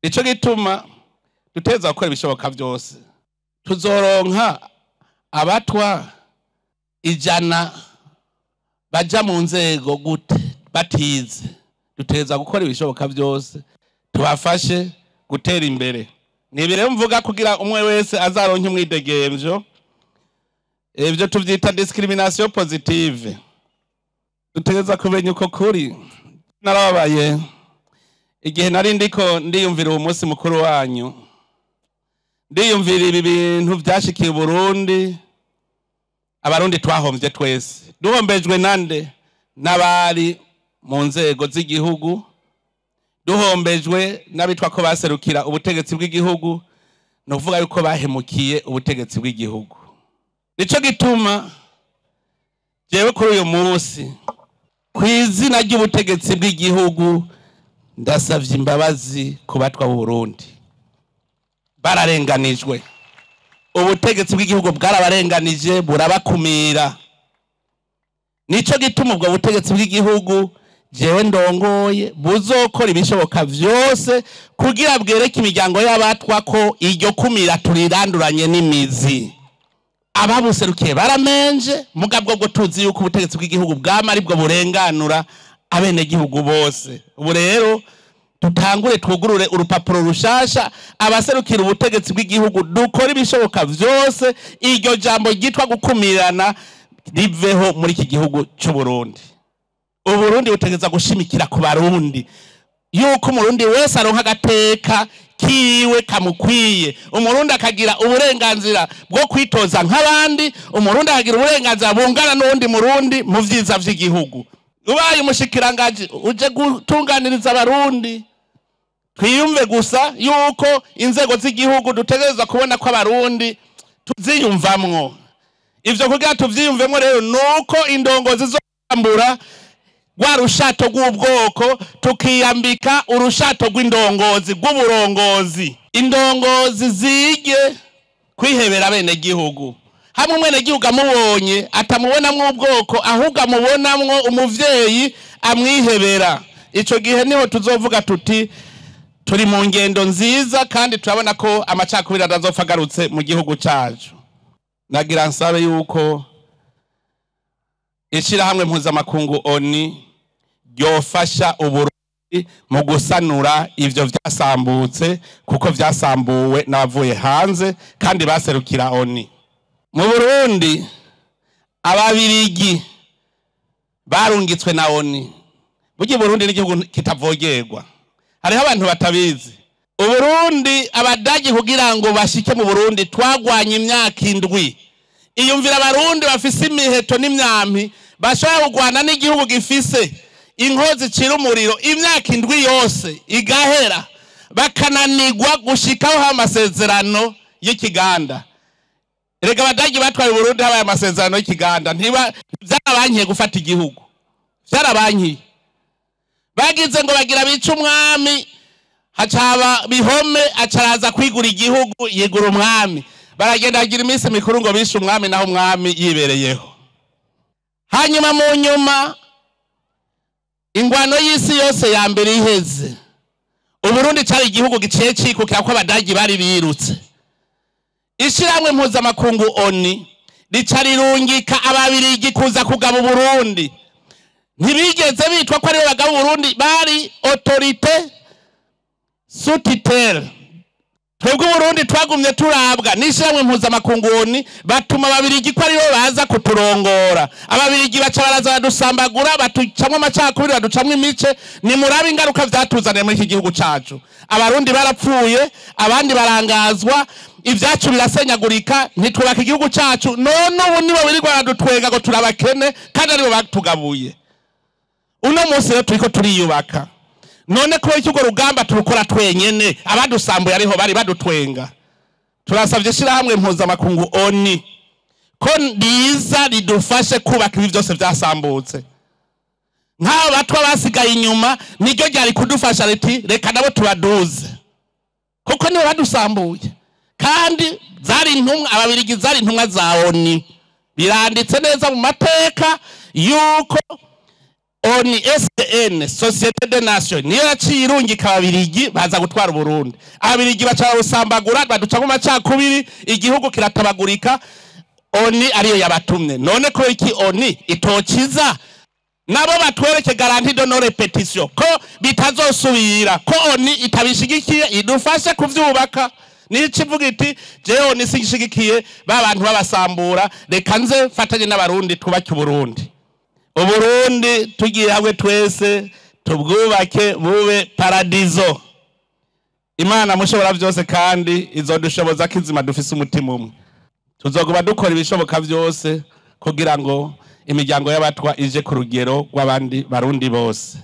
Nico gituma duteza gukora ibishoboka byose. Tuzoronka abatwa 100 baja mu nzego gute batize. Duteza gukora ibishoboka byose tubafashe gutera imbere. Nibire mvuga kugira umwe wese azaronke umwidegemvyo. Ibyo tuvyita discrimination positive. Duteza kumenya uko kuri. Narababaye igihe nari ndiko ndiyumvira uwo munsi mukuru wanyu, ndiyumvira ibi bintu vyashikiye Burundi. Abarundi twahomvye twese, duhombejwe nande? N'abari mu nzego z'igihugu, duhombejwe n'abitwa ko baserukira ubutegetsi bw'igihugu, no kuvuga yuko bahemukiye ubutegetsi bw'igihugu. Nico gituma jewe kuri uyu munsi kw'izina ry'ubutegetsi bw'igihugu ndasavye imbabazi ku batwa b'u Burundi. Bararenganijwe, ubutegetsi bw'igihugu bwarabarenganije, burabakumira. Nico gituma ubwo butegetsi bw'igihugu jewe ndongoye buzokora ibishoboka vyose kugira bwereke imiryango y'abatwa ko iryo kumira turiranduranye n'imizi. Ababuserukiye baramenje, mugabwo bwo tuzi yuko ubutegetsi bw'igihugu bwama aribwo burenganura abenegihugu bose. Ubu rero tutangure twugurure urupapuro rushasha, abaserukira ubutegetsi bw'igihugu dukora ibishoboka vyose iryo jambo ryitwa gukumirana riveho muri iki gihugu c'u Burundi. Uburundi butegeza gushimikira ku Barundi, yuko umurundi wese aronka agateka kiwe kamukwiye, umurundi akagira uburenganzira bwo kwitoza nk'abandi, umurundi akagira uburenganzira bungana n'uwundi murundi mu vyiza vy'igihugu. Ubaye umushikiranganji uje gutunganiriza abarundi, twiyumve gusa yuko inzego z'igihugu dutegerezwa kubona ko abarundi tuziyumvamwo. Ivyo kugira tuvyiyumvemwo rero nuko indongozi zizambura rwa rushato rw'ubwoko, tukiyambika urushato rw'indongozi rw'uburongozi. Indongozi zige kwihebera bene gihugu. Hamwe umwene gihugu amubonye atamubonamwo ubwoko, ahubwo amubonamwo umuvyeyi amwihebera. Ico gihe niho tuzovuga tuti turi mu ngendo nziza, kandi turabona ko amacakubiri atazopfa agarutse mu gihugu cacu. Nagira nsabe yuko ishirahamwe mpuzamakungu ONU ryofasha Uburundi mu gusanura ivyo vyasambutse, kuko vyasambuwe n'abavuye hanze kandi baserukira ONU. Mu Burundi ababirigi barungitswe na ONU. Burya Burundi n'igihugu kitavogerwa, hariho abantu batabizi. Uburundi abadagi kugira ngo bashike mu Burundi twagwanye imyaka 7. Iyumvira abarundi bafise imiheto n'imyampi bashobora kugwana n'igihugu gifise inkozi cira umuriro imyaka 7 yose igahera, bakananigwa gushikaho amasezerano y'ikiganda. Erega abadagi batwaye Burundi habaye amasezerano y'ikiganda, ntiba byarabankiye gufata igihugu, byarabankiye. Bagize ngo bagira bica umwami, hacaba bihome acaraza kwigura igihugu, yigura umwami. Baragenda bagira iminsi mikuru ngo bishe umwami, naho umwami yibereyeho. Hanyuma mu nyuma ingwano y'isi yose ya mbere iheze, Uburundi cari igihugu giciye cikukira ko abadagi bari birutse. Ishirahamwe mpuzamakungu ONU rica rirungika ababirigi kuza kugaba Uburundi. Ntibigeze bitwa ko aribo bagaba Uburundi, bari autorité sous tutelle. Twebwe Uburundi twagumye turabwa n'ishirahamwe mpuzamakungu ONU, batuma ababirigi ko aribo baza kuturongora. Ababirigi baca baraza badusambagura, batucamwo amacakubiri, baducamwo imice. Nimurabe ingaruka vyatuzaniye muri iki gihugu cacu. Abarundi barapfuye, abandi barangazwa, ivyacu birasenyagurika, ntitwubaka igihugu cacu. None ubu nibo birirwa baradutwenga ngo turabakene, kandi aribo batugabuye. Uno munsi rero turiko turiyubaka. None ko iki urwo rugamba turukora twenyene, abadusambuye ariho bari badutwenga. Turasavye ishirahamwe mpuzamakungu ONU ko riza ridufashe kubaka ibi vyose vyasambutse. Nk'abo batwa basigaye inyuma niryo ryari kudufasha riti reka nabo tubaduze, kuko nibo badusambuye. Kandi zari intumwa, ababirigi zari intumwa za ONU. Biranditse neza mu mateka yuko ONU SN, Société des Nations, niyo yaciye irungika Ababirigi baza gutwara Uburundi. Ababirigi baca barabusambagura, baducamwo amacakubiri, igihugu kiratabagurika. ONU ariyo yabatumye. None ko iki ONU itokiza nabo batwereke garantie de non répétition, ko bitazosubira, ko ONU itabishigikiye, idufashe kuvyubaka. Nico ivuga iti: "Jewe ONU sigishigikiye ba bantu babasambura, reka nze mfatanye n'Abarundi twubake Uburundi." Uburundi tugiye hamwe twese tubwubake bube paradizo. Imana mushobora byose kandi izodushoboza kizima dufise umutima umwe. Tuzoguma dukora ibishoboka byose kugira ngo imiryango y'Abatwa ije ku rugero rw'abandi Barundi bose.